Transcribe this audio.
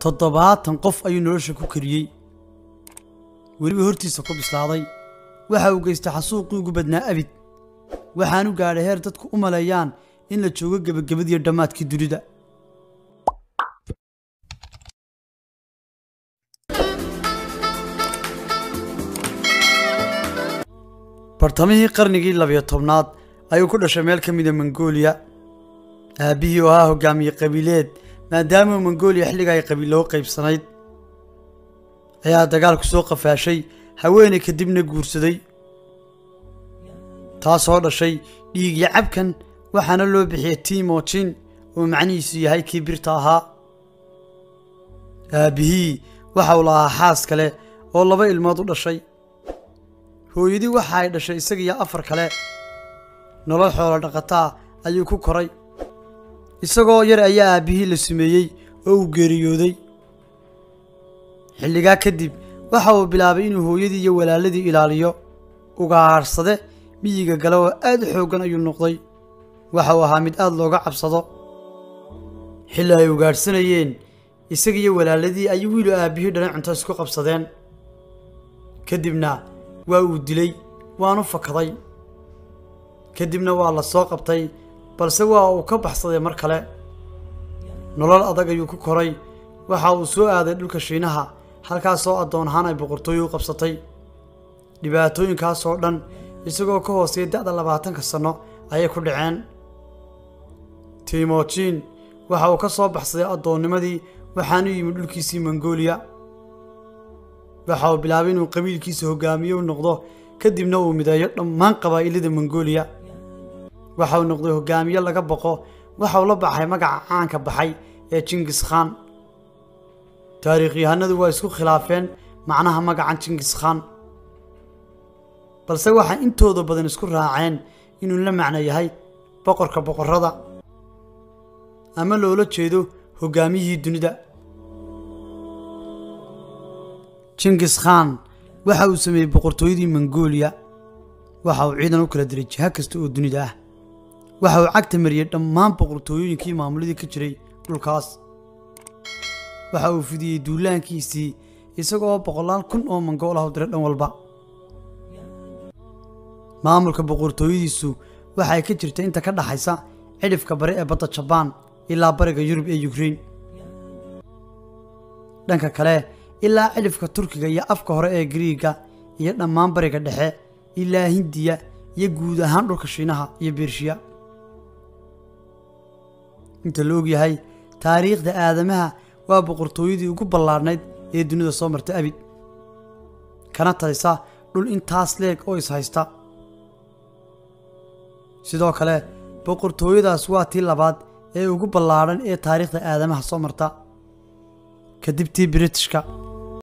70 qof ayuu nolosha ku kariyey, weliba hortiisa ku bislaaday. Waxa uu geystay xasuuqii ugu badnaa abid, waxaanu gaadhay heer dadku u maleeyaan in la joogo gebagabadii dhammaadkii dunida. Bartamihii qarnigii 12aad ayuu ku dhashay meel ka mid ah Mongolia. Aabbihii oo ahaa hogaamiye qabiileed, maadaama Mongolia xilliga ay qabiil loo qaybsanayd, ayaa dagaal ku soo qafaashay haweeney kadibna guursaday, taasoo dhashay dhiigii cabkan, waxaana loo bixiyey Timochin oo macnihiisu yahay kii birta ahaa. Aabbihii waxa uu lahaa xaas kale oo 2 ilmood u dhashay. Hooyadii waxa ay dhashay isaga iyo 4 kale. Nolol xoolo dhaqataa ayuu ku koray. Isagoo yar ayaa aabbihii la sumeeyey oo uu geeriyooday. Xilligaa kadib waxa uu bilaabay inuu hooyadii iyo walaaladii ilaaliyo. Ugaarsade miyiga gale oo aad u xooggan ayuu noqday. Waxa uu ahaa mid aad looga cabsado. Xilli ay ugaadhsanayeen isaga iyo walaaladii ayuu wiil aabbihii dhalay cunto isku qabsadeen. Kadibna waa uu dilay, waanu fakaday. Kadibna waa la soo qabtay, balse waa uu ka baxsaday mar kale. Nolol adag ayuu ku koray. Waxa uu soo aaday dhulka Shiinaha, halkaasoo addoon ahaan ay boqortooyo u qabsatay. Dhibaatooyinkaas oo dhan isagoo ka hooseeya da'da 20 sano ayay ku dhaceen. Timochin waxa uu ka soo baxsaday addoonnimadii, waxaanu yimid dhulkiisii Mongolia. Waxa uu bilaabay inuu qabiilkiisa hogaamiye u noqdo, kadibna uu mideeyo dhammaan qabaa'ilada Mongolia. Waxa uu noqday hogaamiye laga boqo. Waxa uu la baxay magaca caanka baxay ee Genghis Khan. Taariikhyahanadu waa isku khilaafeen macnaha magacan Genghis Khan, balse waxay intooda badan isku raaceen inuu la macno yahay boqorka boqorrada ama loola jeedo hogaamiyihii dunida. Genghis Khan waxa uu sameeyey boqortooyadii Mongolia. Waxa uu ciidan u kala diray jiha kasta oo dunida ah. Waxa uu cagta mariyey dhammaan boqortooyooyinkii maamuladii ka jiray dhulkaas. Waxa uu fidiyey duulaankiisii isagoo 100,000 oo Mongool ah u diray dhan walba. Maamulka boqortooyadiisu waxay ka jirtay inta ka dhaxaysa cidhifka bari ee badda Jabaan ilaa bariga Yurub ee Ukraine. Dhanka kale ilaa cidhifka Turkiga iyo afka hore ee Giriiga iyo dhammaan bariga dhexe ilaa Hindiya iyo guud ahaan dhulka Shiinaha iyo Beershiya. Inta la og yahay taariikhda aadamaha waa boqortooyadii ugu ballaadhnayd ee dunida soo martay abid, kana talisa dhul intaas leeg oo is haysta. Sidoo kale boqortooyadaas waa tii labaad ee ugu ballaadhan ee taariikhda aadamaha soo marta kadib tii Britishka.